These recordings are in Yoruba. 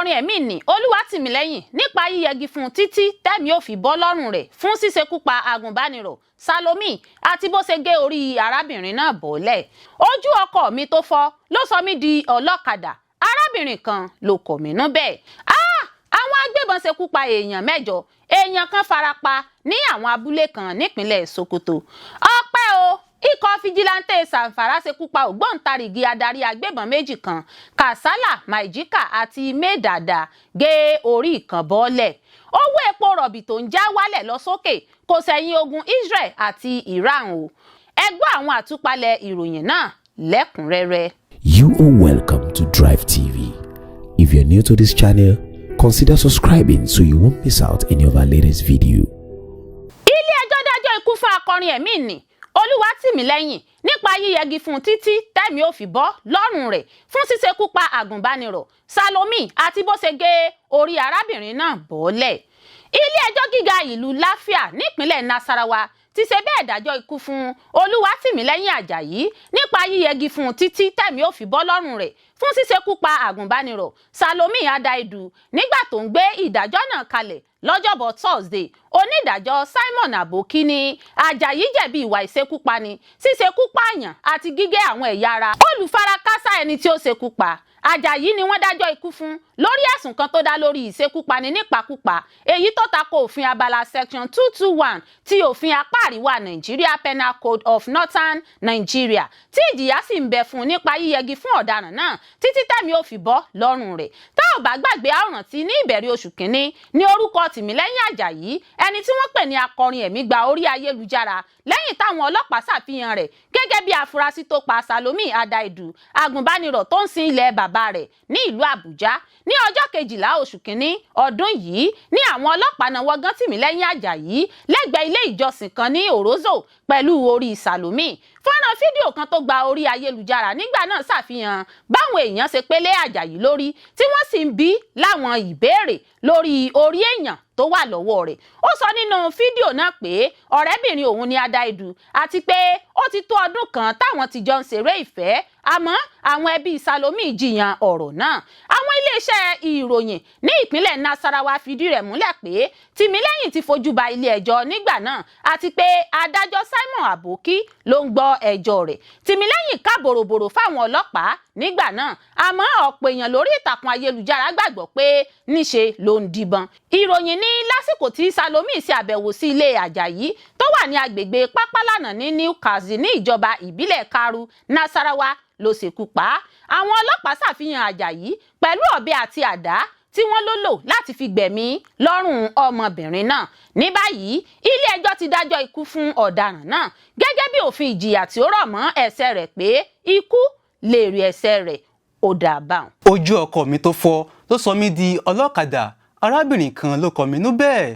Akọrin ẹ̀mí ní Olúwatìmílẹ́yìn nípa yíyẹgi fún un títí tẹ́mi ò fi bọ́ lọ́rùn rẹ̀ fún ṣíṣekú pa agùnbánirọ̀ Salome àti bó ṣe gé orí arábìnrin náà bọ́lẹ̀. Ojú ọkọ mi tó fọ́ ló sọ mí di ọlọ́kadà, arábìnrin kan ló kọ̀ mí nú bẹ́ẹ̀. Ah! Àwọn agbébọn ṣekú pa èèyàn 8, èèyàn kan farapa ní àwọn abúlé kan nípínlẹ̀ Sokoto. Ọpẹ́ o, ikọ̀ fijilantè Zamfara ṣekú pa ògbóǹtarìgì adarí agbébọn 2 kan, Kasala Maijika àti Maidada, gé orí ìkan bọ́lẹ̀. Owó epo rọ̀bì tó ń já wálẹ̀ lọ sókè kò sẹ́yìn ogun Israel àti Iran o. Ẹ gbọ́ àwọn àtúpalẹ̀ ìròyìn náà lẹ́kùnrẹ́rẹ́. You are welcome to Drive TV. If you're new to this channel, consider subscribing so you won't miss out any of our latest video. Ilé-ẹjọ́ dájọ́ ikú fún akọrin ẹ̀mí nì Olúwatìmílẹ́yìn nípa yíyẹgi fún un títí tẹ́mi ò fi bọ́ lọ́rùn rẹ̀ fún ṣíṣekú pa àgùnbánirọ̀ Salome àti bó ṣe gé orí arábìnrin náà bọ́lẹ̀. Ilé-ẹjọ́ gíga ìlú Láfíà nípínlẹ̀ Nasarawa ti ṣe bẹ́ẹ̀ dájọ́ ikú fún Olúwatìmílẹ́yìn Àjàyí nípa yíyẹgi fún un títí tẹ̀mí ò fi bọ́ lọ́rùn rẹ̀ fún ṣíṣekú pa àgùnbánirọ̀ Salome Adaidu. Nígbà tó ń gbé ìdájọ́ náà kalẹ̀ lọ́jọ́bọ̀ Thursday, onídàájọ́ Simon Aboki ní Àjàyí jẹ̀bi ìwà ìṣekúpani, ṣíṣekú pààyàn àti gígé àwọn ẹ̀yà ara olùfarakásá ẹni tí ó ṣekú pa. Àjàyí ni wọ́n dájọ́ ikú fún lórí ẹ̀sùn kan tó dá lórí ìṣekúpani nípakúpa, èyí tó tako òfin abala section 221 ti òfin apá àríwá Nigeria, Penal Code of Northern Nigeria, tí ìjìyà sì ń bẹ fún nípa yíyẹgi fún ọ̀daràn náà títí tẹ̀mí ò fi bọ́ lọ́rùn rẹ̀. Tá ò bá gbàgbé, àrùn tí ní ìbẹ̀rẹ̀ oṣù kínní ní orúkọ Tìmílẹ́yìn Àjàyí, ẹni tí wọ́n pè ní akọrin ẹ̀mí, gba orí ayélujára lẹ́yìn táwọn ọlọ́pàá ṣàfihàn rẹ̀ gẹ́gẹ́ bí afurasí tó pa Salome Adaidu, agùnbánirọ̀ tó ń sin ilẹ̀ bàbá rẹ̀ ní ìlú Àbújá. Ní ọjọ́ 12 oṣù kínní ọdún yìí ní àwọn ọlọ́pàá náwó gán Tìmílẹ́yìn Àjàyí lẹ́gbẹ̀ẹ́ ilé ìjọsìn kan ní Òrózò pẹ̀lú orí Salome. Fọ́nrán fídíò kan tó gba orí ayélujára nígbà náà ṣàfihàn báwọn èèyàn ṣe pélé Àjàyí lórí, tí wọ́n sì ń bi láwọn ìbéèrè lórí orí èèyàn tó wà lọ́wọ́ rẹ̀. Ó sọ nínú fídíò náà pé ọ̀rẹ́bìnrin òun ni Adaidu àti pé ó ti tó ọdún kan táwọn ti jọ ń ṣeré ìfẹ́, àmọ́ àwọn ẹbí Salome jiyàn ọ̀rọ̀ náà. Àwọn iléeṣẹ́ ìròyìn ní ìpínlẹ̀ Nasarawa fìdí rẹ̀ múlẹ̀ pé Tìmílẹ́yìn ti fojú ba ilé ẹjọ́ nígbà náà àti pé adájọ́ Simon Aboki ló ń gbọ́ ẹjọ́ rẹ̀. Tìmílẹ́yìn ká bòròbòrò fáwọn ọlọ́pàá nígbà náà, àmọ́ ọ̀pọ̀ èèyàn lórí ìtàkùn ayélujára gbàgbọ́ pé níṣe ló ń díbọ́n. Ìròyìn ní lásìkò tí Salome ṣe àbẹ̀wò sí ilé Àjàyí tó wà ní agbègbè Pápálànà ní New Kazi ní ìjọba ìbílẹ̀ Karu, Nasarawa, ló ṣekú pa á. Àwọn ọlọ́pàá ṣàfihàn Àjàyí pẹ̀lú ọ̀bẹ àti àdá tí wọ́n ló lò láti fi gbẹ̀mí lọ́rùn ọmọbìnrin náà. Ní báyìí, ilé ẹjọ́ ti dájọ́ ikú fún ọ̀daràn náà gẹ́gẹ́ bí òfin ìjìyà tí ó rọ̀ mọ́ ẹ̀ṣẹ̀ rẹ̀, pé ikú lèrè ẹ̀ṣẹ̀ rẹ̀. Ó dà báwọn. Ojú ọkọ mi tó fọ́ ló sọ mí di ọlọ́kadà, arábìnrin kan ló kọ mí nú bẹ́ẹ̀.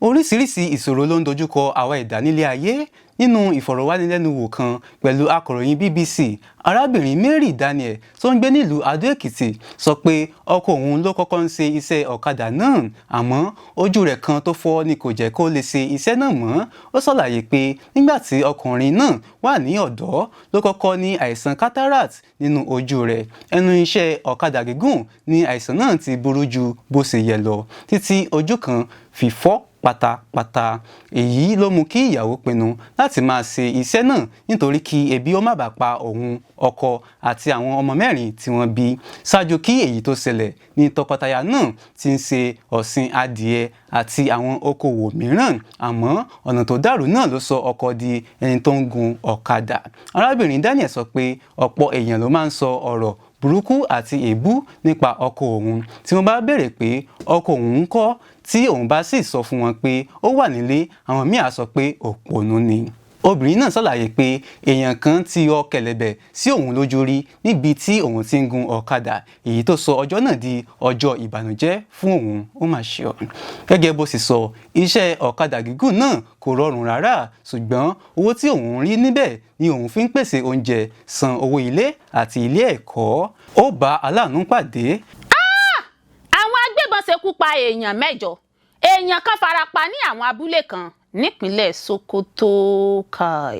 Oríṣiríṣi ìṣòro ló ń dojúkọ àwa ẹ̀dá nílé ayé. Nínú ìfọ̀rọ̀wánilẹ́nuwò kan pẹ̀lú akọ̀ròyìn BBC, arábìnrin Mary Daniel tó ń gbé nílùú Adó-Èkìtì sọ pé ọkọ òun ló kọ́kọ́ ń ṣe iṣẹ́ ọ̀kadà náà, àmọ́ ojú rẹ̀ kan tó fọ́ ni kò jẹ́ kó lè ṣe iṣẹ́ náà mọ́. Ó ṣàlàyé pé nígbà tí ọkùnrin náà wà ní ọ̀dọ́ ló kọ́kọ́ ní àìsàn cataract nínú ojú rẹ̀. Ẹnu iṣẹ́ ọ̀kadà gígùn ni àìsàn náà ti burú ju bó ṣe yẹ lọ, títí ojú kan fi fọ́ pátápátá. Èyí ló mú kí ìyàwó pinnu láti máa ṣe iṣẹ́ náà nítorí kí ebi ó má bàa pa òun, ọkọ àti àwọn ọmọ 4 tí wọ́n bí. Ṣáájú kí èyí tó ṣẹlẹ̀ ní tọkọtaya náà ti ń ṣe ọ̀sìn adìẹ àti àwọn okòwò mìíràn, àmọ́ ọ̀nà tó dàrú náà ló sọ ọkọ di ẹni tó ń gun ọ̀kadà. Arábìnrin Daniel sọ pé ọ̀pọ̀ èèyàn ló máa ń sọ ọ̀rọ̀ burúkú àti èébú nípa ọkọ òun tí wọ́n bá béèrè pé ọkọ òun ń kọ́. Tí òun bá sì sọ fún wọn pé ó wà nílé, àwọn míì á sọ pé òpònú ni. Obìnrin náà ṣàlàyé pé èèyàn kan ti yọ kẹ̀lẹ̀bẹ̀ sí òun lójú rí níbi tí òun ti ń gun ọ̀kadà, èyí tó sọ ọjọ́ náà di ọjọ́ ìbànújẹ́ fún òun. Ó mà ṣe ọ́. Gẹ́gẹ́ bó sì sọ, iṣẹ́ ọ̀kadà gígùn náà kò rọrùn rárá, ṣùgbọ́n owó tí òun rí níbẹ̀ ni òun fi ń pèsè oúnjẹ, san owó ilé àti ilé ẹ̀kọ́. Ó bá aláàánú pàdé. Àwọn agbébọn ṣekú pa èèyàn 8. Èèyàn kan farapa ní àwọn abúlé kan nípínlẹ̀ Sokoto. Kai,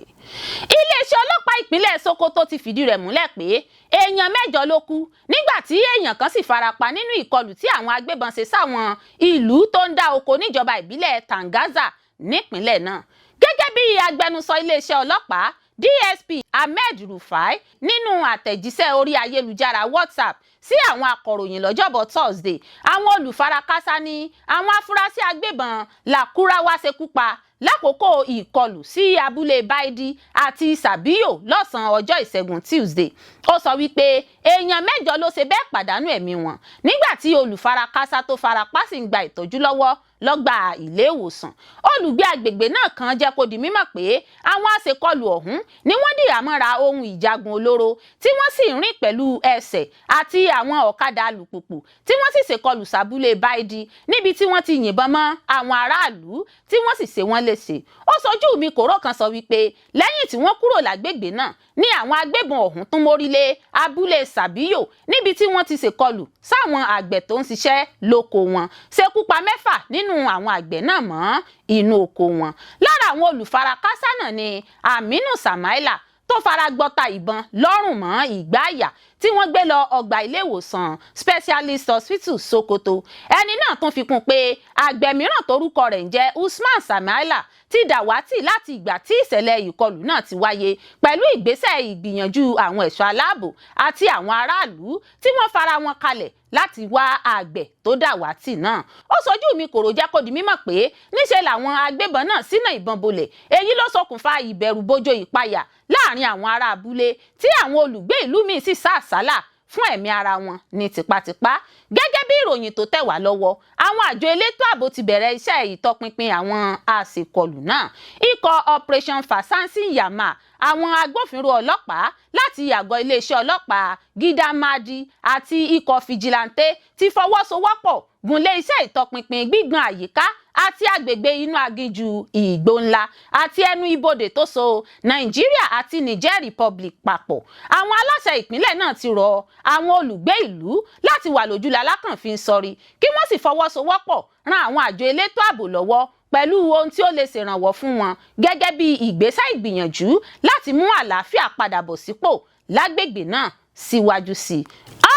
iléeṣẹ́ ọlọ́pàá ìpínlẹ̀ Sokoto ti fìdí rẹ̀ múlẹ̀ pé èèyàn 8 ló kú nígbà tí èèyàn kan sì farapa nínú ìkọlù tí àwọn agbébọn ṣe sáwọn ìlú tó ń dá oko níjọba ìbílẹ̀ Tangaza nípínlẹ̀ náà. Gẹ́gẹ́ bí agbẹnusọ iléeṣẹ́ ọlọ́pàá DSP Ahmed Rufai nínú àtẹ̀jíṣẹ́ orí ayélujára WhatsApp sí àwọn akọ̀ròyìn lọ́jọ́bọ̀ Thursday, àwọn olùfarakásá ní àwọn afurasí agbébọn Lakurawa ṣekú pa lákòókò ìkọlù sí abúlé Baidi àti Sabiyo lọ́sàn-án ọjọ́ ìṣẹ́gun Tuesday. Ó sọ wípé èèyàn 8 ló ṣe bẹ́ẹ̀ pàdánù ẹ̀mí wọn nígbà tí olùfarakásá tó farapa sì ń gba ìtọ́jú lọ́wọ́ lọ́gbà ilé ìwòsàn. Olùgbé agbègbè náà kan jẹ́ kó di mímọ̀ pé àwọn aṣekọlù ọ̀hún ni wọ́n dìrà mọ́ra ohun ìjagun olóró tí wọ́n sì ń rìn pẹ̀lú ẹsẹ̀ àti àwọn ọ̀kadà alùpùpù, tí wọ́n sì ṣèkọlù sábúlé Baidi níbi tí wọ́n ti yìnbọn mọ́ àwọn aráàlú tí wọ́n sì ṣe wọ́n léṣe. Ó sojú mi kòró kan sọ wípé lẹ́yìn tí wọ́n kúrò lágbègbè náà ní àwọn agbébọn ọ̀hún tún mórí lé abúlé Sàbíyò níbi tí wọ́n ti ṣèkọlù sáwọn àgbẹ̀ tó ń ṣiṣẹ́ lóko wọn, ṣekú pa 6 nínú àwọn àgbẹ̀ náà mọ́ inú oko wọn. Lára àwọn olùfarakásá náà ni Aminu Samaila tó fara gbọ́ta ìbọn lọ́rùn mọ́ ìgbáàyà tí wọ́n gbé lọ ọgbà iléèwòsàn Specialist Hospital Sokoto. Ẹni náà tún fi kún pé àgbẹ̀ mìíràn torúkọ rẹ̀ ń jẹ́ Usman Samaila ti dàwátì láti ìgbà tí ìṣẹ̀lẹ̀ ìkọlù náà ti wáyé pẹ̀lú ìgbésẹ̀ ìgbìyànjú àwọn ẹ̀ṣọ́ aláàbò àti àwọn aráàlú tí wọ́n fara wọn kalẹ̀ láti wá àgbẹ̀ tó dàwátì náà. Ó sojú mi kòrò jẹ́ kó di mímọ̀ pé níṣe làwọn agbébọn náà sínà ìbọn bolẹ̀. Èyí ló ṣokùnfà ìbẹ̀rùbojo ìpayà láàrin àwọn ará abúlé tí àwọn olùgbé ìlú míì sì sá àsálà fún ẹ̀mí ara wọn ní tipátipá. Gẹ́gẹ́ bí ìròyìn tó tẹ̀ wá lọ́wọ́, àwọn àjọ elétò ààbò ti bẹ̀rẹ̀ iṣẹ́ ìtọpinpin àwọn àṣekọlù náà. Ikọ̀ Operation Fasansi Yama, àwọn agbófinró ọlọ́pàá láti àgọ́ iléeṣẹ́ ọlọ́pàá Gidamadi àti ikọ̀ fìjìláńtẹ́ ti fọwọ́sowọ́pọ̀ gúnlé iṣẹ́ ìtọpinpin gbígbọn àyíká àti agbègbè inú aginjù Ìgbó Ńlá àti ẹnu ibodè tó so Nàìjíríà àti Niger Republic papọ̀. Àwọn aláṣẹ ìpínlẹ̀ náà ti rọ àwọn olùgbé ìlú láti wà lójúlá lákànfin sọrí kí wọ́n sì fọwọ́sowọ́pọ̀ ran àwọn àjọ elétò ààbò lọ́wọ́ pẹ̀lú ohun tí ó lè ṣèrànwọ́ fún wọn gẹ́gẹ́ bí ìgbésẹ̀ ìgbìyànjú láti mú àlàáfíà padà bọ̀ sípò lágbègbè náà síwájú sí i.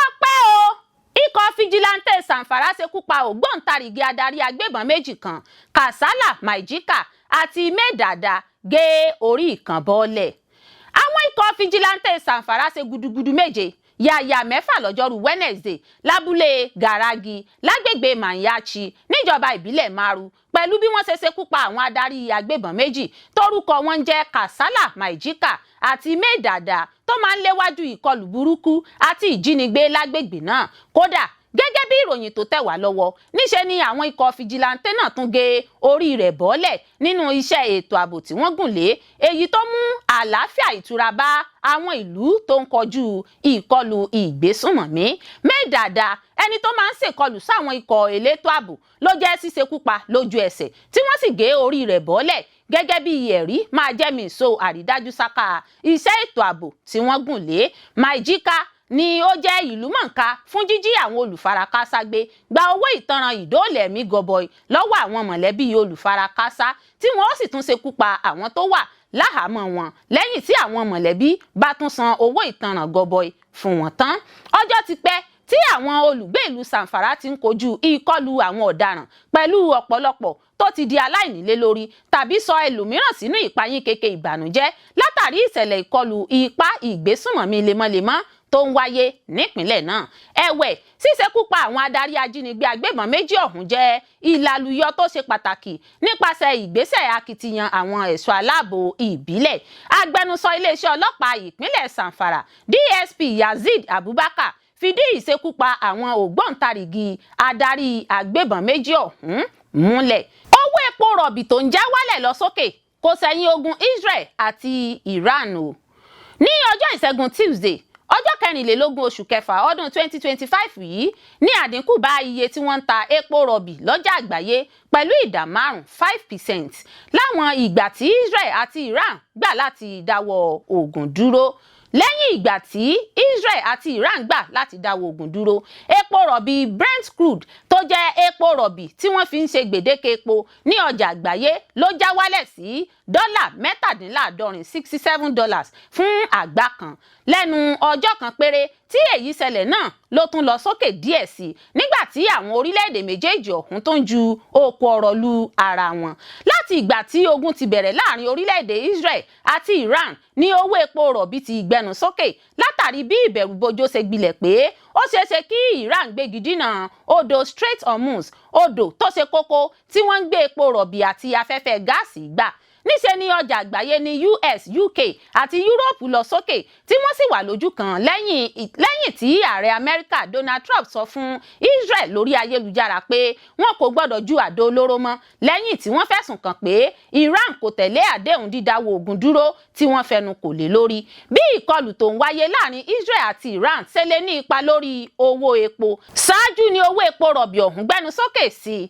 Ọpẹ́ o, ikọ̀ fìjìláńtẹ̀ Zamfara ṣekú pa ògbóǹtarìgì adarí agbébọn 2 kan, Kasala Maijika àti Maidada, gé orí ìkan bọ́ọ̀lẹ̀. Àwọn ikọ̀ fìjìláńtẹ̀ Zamfara ṣe gudugudu 7 yàyà 6 lọ́jọ́rú Wednesday lábúlé Garagi lágbègbè Manyachi níjọba ìbílẹ̀ Maru pẹ̀lú bí wọ́n ṣe ṣekú pa àwọn adarí agbébọn 2 tórúkọ wọn ń jẹ́ Kasala Maijika àti Maidada tó máa ń léwájú ìkọlù burúkú àti ìjínigbé lágbègbè náà. Kódà gẹ́gẹ́ bí ìròyìn tó tẹ̀ wá lọ́wọ́, níṣe ni àwọn ikọ̀ fìjìláńtẹ́ náà tún gé orí rẹ̀ bọ́lẹ̀ nínú iṣẹ́ ètò ààbò tí wọ́n gùn lé, èyí tó mú àlàáfíà ìtura bá àwọn ìlú tó ń kojú ìkọlù ìgbésùnmọ̀mí. Maidada, ẹni tó máa ń ṣèkọlù sáwọn ikọ̀ elétò ààbò, ló jẹ́ ṣíṣekú pa lójú ẹsẹ̀ tí wọ́n sì gé orí rẹ̀ bọ́lẹ̀ gẹ́gẹ́ bí ẹ̀rí máa jẹ́ mi ìṣó àrídájú sáká iṣẹ́ ètò ààbò tí wọ́n gùn lé. Maijika ni ó jẹ́ ìlú mọ̀nká fún jíjí àwọn olùfarakásá gbé, gba owó ìtanràn ìdóòlà ẹ̀mí gọbọi lọ́wọ́ àwọn mọ̀lẹ́bí olùfarakásá tí wọ́n ó sì tún ṣekú pa àwọn tó wà láhàámọ́ wọn lẹ́yìn tí àwọn mọ̀lẹ́bí bá tún san owó ìtanràn gọbọi fún wọn tán. Ọjọ́ ti pẹ́ tí àwọn olùgbé ìlú Zamfara ti ń kojú ìkọlù àwọn ọ̀daràn pẹ̀lú ọ̀pọ̀lọpọ̀ tó ti di aláìnílé lórí tàbí sọ ẹlòmíràn sínú ìpayín keke ìbànújẹ́ látàrí ìṣẹ̀lẹ̀ ìkọlù ipá ìgbésùnmọ̀mí lemọ́lemọ́ tó ń wáyé nípìnlẹ̀ náà. Ẹ̀wẹ̀, ṣíṣekú pa àwọn adarí ajínigbé agbébọn 2 ọ̀hún jẹ́ ìlàlúyọ tó ṣe pàtàkì nípasẹ̀ ìgbésẹ̀ akitiyan àwọn ẹ̀ṣọ́ aláàbò ìbílẹ̀. Agbẹnusọ iléeṣẹ́ ọlọ́pàá ìpínlẹ̀ Zamfara DSP Yazid Abubakar fìdí ìṣekúpa àwọn ògbóǹtarìgì adarí agbébọn 2 ọ̀hún múlẹ̀. Owó epo rọ̀bì tó ń já wálẹ̀ lọ sókè kò sẹ́yìn ogun Israel àti Iran o. Ní ọjọ́ ìṣẹ́gun Tuesday, ọjọ́ 24 oṣù kẹfà ọdún 2025 yìí ní àdínkù bá iye tí wọ́n ń ta epo rọ̀bì lọ́jà àgbáyé pẹ̀lú ìdá 5 5% láwọn ìgbà tí Israel àti Iran gbà láti dáwọ́ ogun dúró. Lẹ́yìn ìgbà tí Israel àti Iran gbà láti dáwọ́ ogun dúró, epo rọ̀bì Brent crude, tó jẹ́ epo rọ̀bì tí wọ́n fi ń ṣe gbèdéke epo ní ọjà àgbáyé, ló já wálẹ̀ sí dọ́là 67, $67 fún àgbá kan. Lẹ́nu ọjọ́ kan péré tí èyí ṣẹlẹ̀ náà ló tún lọ sókè díẹ̀ sí i nígbà tí àwọn orílẹ̀-èdè méjèèjì ọ̀hún tó ń ju òkú ọ̀rọ̀ lu ara wọn. Láti ìgbà tí ogun ti bẹ̀rẹ̀ láàrin orílẹ̀-èdè Israel àti Iran ní owó epo rọ̀bì ti gbẹnu sókè, látàrí bí ìbẹ̀rùbojo ṣe gbilẹ̀ pé ó ṣeéṣe kí Iran gbégi dínà odò Strait Hormuz, odò tó ṣe kókó tí wọ́n ń gbé epo rọ̀bì àti afẹ́fẹ́ gáàsì gbà. Níṣe ni ọjà àgbáyé ní US, UK àti Europe lọ sókè, tí wọ́n sì wà lójú kan lẹ́yìn tí ààrẹ Amẹ́ríkà Donald Trump sọ fún Israel lórí ayélujára pé wọn kò gbọ́dọ̀ ju àdó olóró mọ́, lẹ́yìn tí wọ́n fẹ̀sùn kàn pé Iran kò tẹ̀lé àdéhùn dídáwọ́ ogun dúró tí wọ́n fẹnu kò lé lórí. Bí ìkọlù tó ń wáyé láàrin Israel àti Iran ṣe lè ní ipa lórí owó epo: ṣáájú ni owó epo rọ̀bì ọ̀hún gbẹnu sókè sí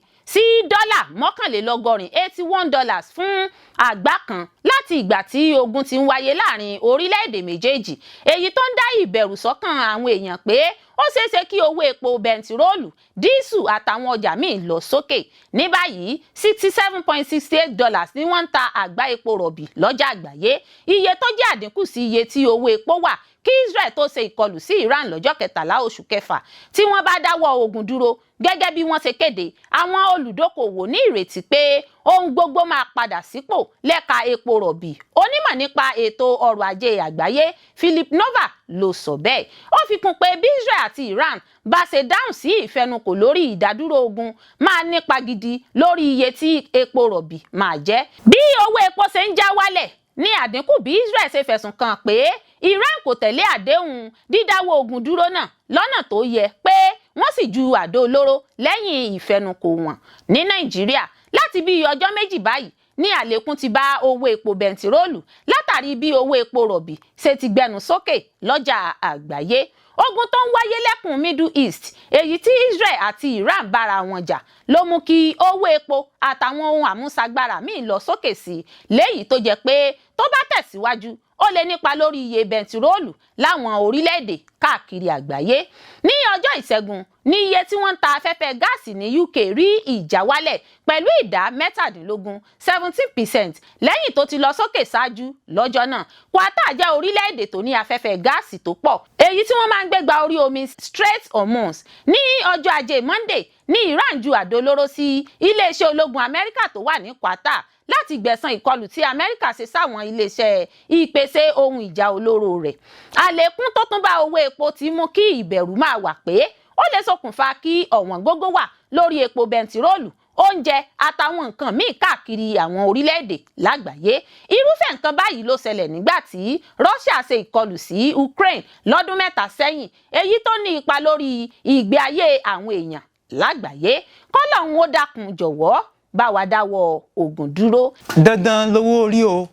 dọ́là 81, $81 fún àgbá kan láti ìgbà tí ogun ti ń wáyé láàrin orílẹ̀-èdè méjèèjì, èyí tó ń dá ìbẹ̀rù sọ́kàn àwọn èèyàn pé ó ṣeéṣe kí owó epo bẹntiróòlù, díìsù àtàwọn ọjà míì lọ sókè. Ní báyìí, $67.68 ni wọ́n ń ta àgbá epo rọ̀bì lọ́jà àgbáyé, iye tó jẹ́ àdínkù sí iye tí owó epo wà kí Israel tó ṣe ìkọlù sí Iran lọ́jọ́ 13 oṣù kẹfà. Tí wọ́n bá dáwọ́ ogun dúró gẹ́gẹ́ bí wọ́n ṣe kéde, àwọn olùdókòwò ní ìrètí pé ohun gbogbo máa padà sípò lẹ́ka epo rọ̀bì. Onímọ̀ nípa ètò ọrọ̀ ajé àgbáyé Philip Nova ló sọ bẹ́ẹ̀. Ó fi kún pé bí Israel àti Iran bá ṣe dáhùn sí ìfẹnukò lórí ìdádúró ogun máa nípa gidi lórí iye tí epo rọ̀bì máa jẹ́. Bí owó epo ṣe ń já wálẹ̀ ní àdínkù bí Israel ṣe fẹ̀sùn kàn pé Iran kò tẹ̀lé àdéhùn dídáwọ́ ogun dúró náà lọ́nà tó yẹ, pé wọ́n sì ju àdó olóró lẹ́yìn ìfẹnukò wọn. Ní Nàìjíríà, láti bí ọjọ́ 2 báyìí ní àlékún ti bá owó epo bẹntiróòlù látàrí bí owó epo rọ̀bì ṣe ti gbẹnu sókè lọ́jà àgbáyé. Ogun tó ń wáyé lẹ́kùn Middle East, èyí tí Israel àti Iran bára wọn jà, ló mú kí owó epo àtàwọn ohun àmúṣagbára míì lọ sókè sí i, léyìí tó jẹ́ pé tó bá tẹ̀síwájú, ó lè nípa lórí iye bẹntiróòlù láwọn orílẹ̀-èdè káàkiri àgbáyé. Ní ọjọ́ Ìṣẹ́gun ní iye tí wọ́n ń ta afẹ́fẹ́ gáàsì ní UK rí ìjáwálẹ̀ pẹ̀lú ìdá 17, 17%, lẹ́yìn tó ti lọ sókè ṣáájú lọ́jọ́ náà. Qatar jẹ́ orílẹ̀-èdè tó ní afẹ́fẹ́ gáàsì tó pọ̀, èyí tí wọ́n máa ń gbé gba orí omi Strait Hormuz. Ní ọjọ́ Ajé Monday ní Iran ju àdó olóró sí iléeṣẹ́ ológun Amẹ́ríkà tó wà ní Qatar láti gbẹ̀san ìkọlù tí Amẹ́ríkà ṣe sáwọn iléeṣẹ́ ìpèsè ohun ìjà olóró rẹ̀. Àlékún tó tún bá owó epo ti mú kí ìbẹ̀rù máa wà pé ó lè ṣokùnfà kí ọ̀wọ́n gógó wà lórí epo bẹntiróòlù, oúnjẹ àtàwọn nǹkan míì káàkiri àwọn orílẹ̀-èdè lágbàáyé. Irúfẹ́ nǹkan báyìí ló ṣẹlẹ̀ nígbà tí Russia ṣe ìkọlù sí Ukraine lọ́dún 3 sẹ́yìn, èyí tó ní ipa lórí ìgbé ayé àwọn èèyàn lágbàáyé. Kọ́lọ́hún ó dákun jọ̀wọ́ bá wa dáwọ́ ogun dúró. Dandan lówó orí o.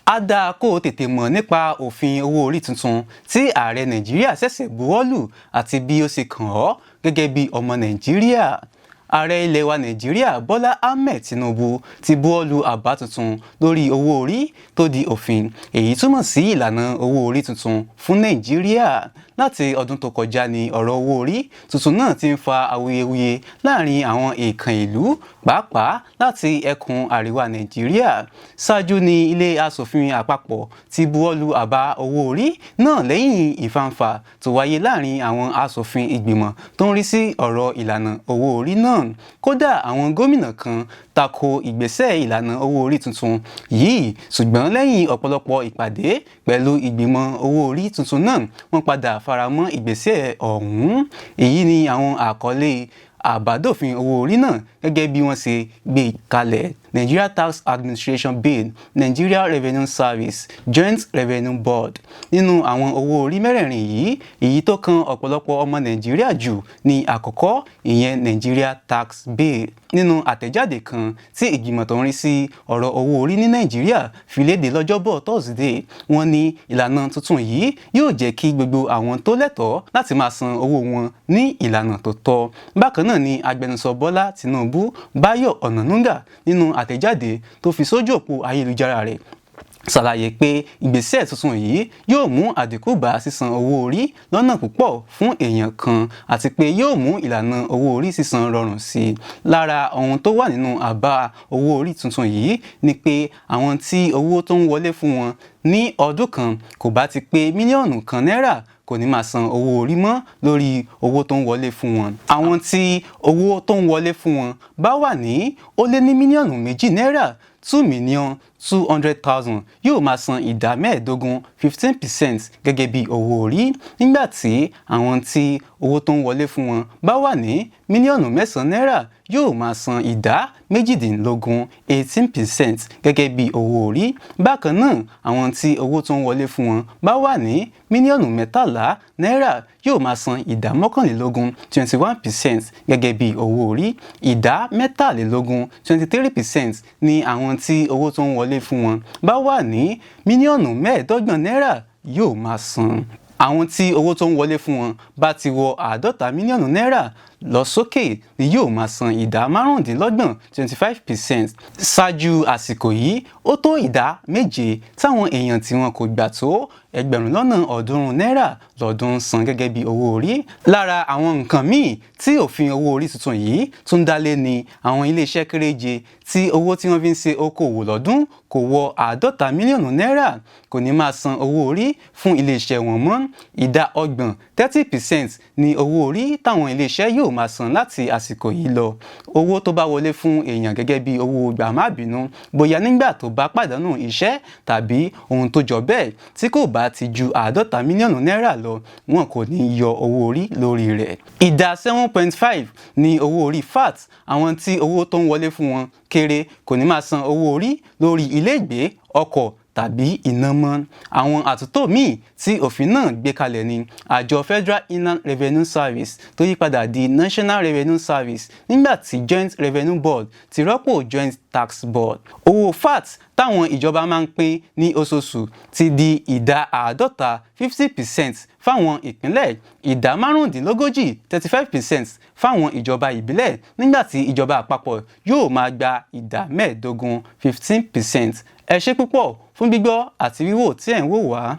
Á dáa kó o tètè mọ̀ nípa òfin owó orí tuntun tí ààrẹ Nàìjíríà ṣẹ̀ṣẹ̀ buwọ́lù àti bí ó ṣe kàn ọ́ gẹ́gẹ́ bí ọmọ Nàìjíríà. Ààrẹ ilẹ̀ wa Nàìjíríà Bọ́lá Ahmed Tinubu ti buwọ́lù àbá tuntun lórí owó orí tó di òfin. Èyí túmọ̀ sí ìlànà owó orí tuntun fún Nàìjíríà. Láti ọdún tó kọjá ni ọ̀rọ̀ owó orí tuntun náà ti ń fa awuyewuye láàrin àwọn èèkàn ìlú, pàápàá láti ẹkùn àríwá Nàìjíríà. Ṣáájú ní ilé asòfin àpapọ̀ ti buwọ́lù àbá owó orí náà lẹ́yìn ìfàǹfà tó wáyé láàrin àwọn asòfin ìgbìmọ̀ tó ń rí sí ọ̀rọ̀ ìlànà owó orí náà. Kódà, àwọn gómìnà kan tako ìgbésẹ̀ ìlànà owó orí tuntun yìí, ṣùgbọ́n lẹ́yìn ọ̀pọ̀lọpọ̀ ìpàdé pẹ̀lú ìgbìmọ̀ owó orí tuntun náà, wọ́n padà faramọ́ ìgbésẹ̀ ọ̀hún. Èyí ni àwọn àkọlé àbádòfin owó orí náà gẹ́gẹ́ bí wọ́n ṣe gbé kalẹ̀: Nigeria Tax Administration Bill, Nigeria Revenue Service, Joint Revenue Board. Nínú àwọn owó orí mẹ́rẹ̀ẹ̀rin yìí, èyí tó kan ọ̀pọ̀lọpọ̀ ọmọ Nàìjíríà jù ní àkọ́kọ́, ìyẹn Nigeria Tax Bill. Nínú àtẹ̀jáde kan tí ìgbìmọ̀ tó ń rí sí ọ̀rọ̀ owó orí ní Nàìjíríà fi léde lọ́jọ́bọ̀ Thursday, wọ́n ní ìlànà tuntun yìí yóò jẹ́ kí gbogbo àwọn tó lẹ́tọ̀ọ́ láti máa san owó wọn ní ìlànà tó tọ́. Bákan náà ni agbẹnusọ Bọ́lá Tinubu, Báyọ̀ Ọ̀nànúgà, nínú àtẹ̀jáde tó fi sójú òpó ayélujára rẹ̀. Ṣàlàyé pé ìgbésẹ̀ tuntun yìí yóò mú àdínkù bá sísan owó orí lọ́nà púpọ̀ fún èèyàn kan, àti pé yóò mú ìlànà owó orí sísan rọrùn sí i. Lára ohun tó wà nínú àbá owó orí tuntun yìí ni pé àwọn tí owó tó ń wọlé fún wọn ní ọdún kan kò bá ti pé mílíọ̀nù 1 náírà kò ní máa san owó orí mọ́ lórí owó tó ń wọlé fún wọn. Àwọn tí owó tó ń wọlé fún wọn bá wà ní ó lé ní mílíọ̀nù 2 náírà, 2,200,000, yóò máa san ìdá 15, 15%, gẹ́gẹ́ bí owó orí, nígbà tí àwọn tí owó tó ń wọlé fún wọn bá wà ní mílíọ̀nù 9 náírà yóò máa san ìdá 18, 18%, gẹ́gẹ́ bí owó orí. Bákan náà, àwọn tí owó tó ń wọlé fún wọn bá wà ní mílíọ̀nù 13 náírà yóò máa san ìdá 21, 21%, gẹ́gẹ́ bí owó orí. Ìdá 23, 23%, ní àwọn tí owó tó ń wọlé fún wọn bá wà ní mílíọ̀nù 25 náírà yóò máa san. Àwọn tí owó tó ń wọlé fún wọn bá ti wọ 50 mílíọ̀nù náírà lọ sókè ni yóò máa san ìdá 25, 25%. Ṣáájú àsìkò yìí, ó tó ìdá 7 táwọn èèyàn tí wọn kò gbà tó 300,000 náírà lọ́dún ń san gẹ́gẹ́ bí owó orí. Lára àwọn nǹkan míì tí òfin owó orí tuntun yìí tún dá lé ní àwọn iléeṣẹ́ kéréje tí owó tí wọ́n fi ń ṣe okòwò lọ́dún kò wọ 50 mílíọ̀nù náírà kò ní máa san owó orí fún iléeṣẹ́ wọn mọ́. Ìdá 30, 30%, ní owó orí táwọn iléeṣẹ́ yóò máa san láti àsìkò yìí lọ. Owó tó bá wọlé fún èèyàn gẹ́gẹ́ bí owó gbà-má-bínú, bóyá nígbà tó bá pàdánù iṣẹ́ tàbí ohun tó jọ bẹ́ẹ̀, tí kò bá ti ju 50 mílíọ̀nù náírà lọ, wọn kò ní yọ owó orí lórí rẹ̀. Ìdá 7.5 ní owó orí VAT. Àwọn tí owó tó ń wọlé fún wọn kéré kò ní máa san owó orí lórí ilégbèé, ọkọ̀ tàbí iná mọ́. Àwọn àtúntò míì tí òfin náà gbé kalẹ̀ ní àjọ Federal Inland Revenue Service tó yí padà di National Revenue Service, nígbà tí Joint Revenue Board ti rọ́pò Joint Tax Board. Owó VAT táwọn ìjọba máa ń pín ní oṣooṣù ti di ìdá 50, 50%, fáwọn ìpínlẹ̀, ìdá 35, 35%, fáwọn ìjọba ìbílẹ̀, nígbà tí ìjọba àpapọ̀ yóò máa gba ìdá 15, 15%. Ẹ ṣé púpọ̀ fún gbígbọ́ àti wíwò tí ẹ̀ ń wò wá.